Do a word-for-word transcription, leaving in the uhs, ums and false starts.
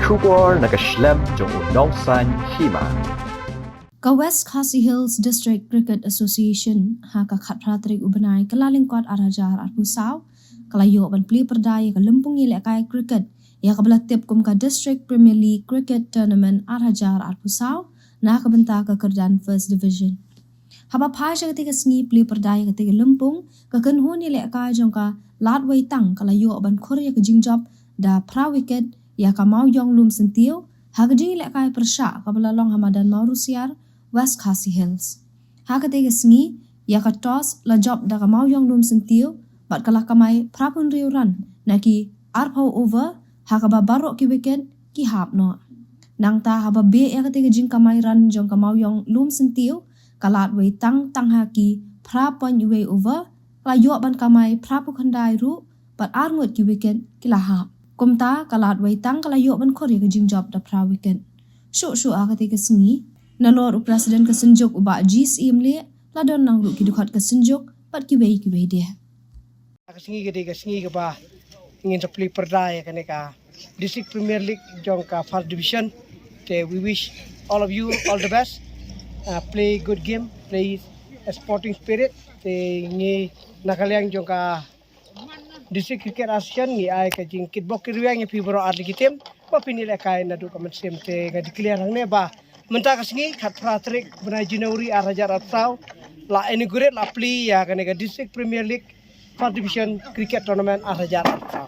Khubor na ka shlem jong u nongsaiñ hima. Ka West Khasi Hills District Cricket Association ha ka khatphra tarik u bnai Kyllalyngkot arhajar arphew saw ka la ïoh ban plie pyrda ïa ka lympung ïalehkai cricket ïa kaba la tip kum ka District Premier League Cricket Tournament arhajar arphew saw na ka bynta ka kyrdan First Division. Haba phai sha katei ka sngi plie pyrda ïa katei ka lympung, ka kynhun ïalehkai jong ka Ladwei Tang ka la ïoh ban khur ïa ka jingjop da phra wicket ïa ka Mawïong Lumsyntiew ha ka jingïalehkai pyrshah kaba la long ha madan Mawrusiar, West Khasi Hills. Ha katei ka sngi, ïa ka toss la jop da ka Mawïong Lumsyntiew bad ka la kamai phraphew hynriew run na ki arphew over, ha kaba baroh ki wicket ki hap noh. Nangta haba beh ïa katei ka jingkamai run jong ka Mawïong Lumsyntiew, ka Ladwei Tang tang ha ki phra point wei over ka la ïoh ban kamai phraphew khyndai ruh bad arngut ki wicket ki la hap. Kumta ka Ladwei Tang ka la ïoh ban khur ïa ka jingjop da phra wicket. Shuh shuh ha katei ka sngi, nalor u President ka Synjuk u Bah G C Mlih, la don lang ruh ki dkhot ka Synjuk bad kiwei kiwei de. Ka sngi ka dei ka sngi kaba ngin sa plie pyrda ïa kane ka District Premier League jong ka First Division. Te we wish all of you all the best. Uh, play good game, play a sporting spirit. Te ngi na ka liang jong ka District Cricket Association ngi ai ka jingkitbok kitrwiang ïa phi baroh arliang ki team ba phin ïalehkai naduh ka mynsiem. Te nga declare hangne ba mynta ka sngi khatphra tarik bnai January arhajar arphew saw la inaugurate, la plie ïa kane ka District Premier League First Division Cricket Tournament arhajar arphew saw.